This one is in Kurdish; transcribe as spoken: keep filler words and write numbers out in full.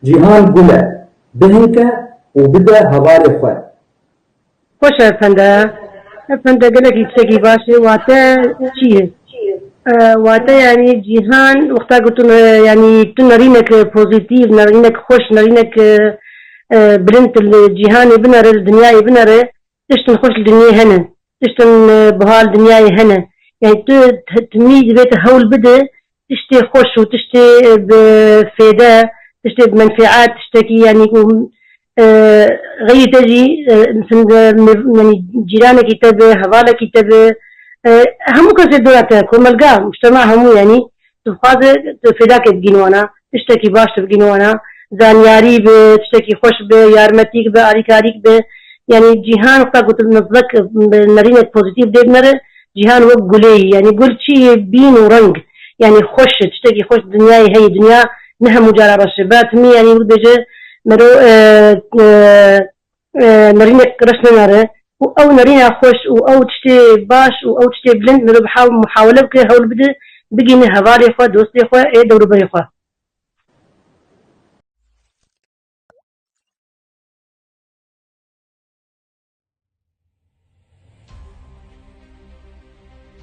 Cîhan gul e, bihinke û bide hevalê xwe. Xweş e efende. Efende gelekî tiştekî baş e, wate çi ye? E, wate yanî cîhan wexta ku tu ne- yanî tu nerînek pozîtîf, nerînek xweş, nerînek e, e, bilind li cîhanê binere, li dinyayê binere, tiştin xweş li dinyê hene, tiştin e, buha li dinyayê hene. Yanî tu t- timî divê tu hewl bide, tiştê xweş û tiştê e, bi fêde, tiştê bi menfeat, tiştekî yanî ku e, xeyrî te jî e, yanî cîranekî te bi, hevalekî te bi, e, hemû kesê dora te, komelga, mujtema hemû yanî tu dixwaze tu fêdakê bigîn wana, tiştekî baş tu bigîn wana, zanyarî bi, tiştekî xweş bi, yarmetîk bi, alîkarîk bi. Yanî cîhan wexta ku tu mizlek nerînek pozîtîf dê binere, cîhan wek gulê yî. Yanî gul çi yê bîn û reng. Yanî xweş e, tiştekî xweş dinyayê heye. Dinya ne hemû cara reş e. Bira timî yanî wek bêje mero e, e, e, nerînek reş nenere. Û ew nerîna xweş û ew tiştê baş û ew tiştê bilind mero bihaw muhawele bike, hewl bide, bigîne hevalê xwe, dostê xwe, ê dewruberê xwe.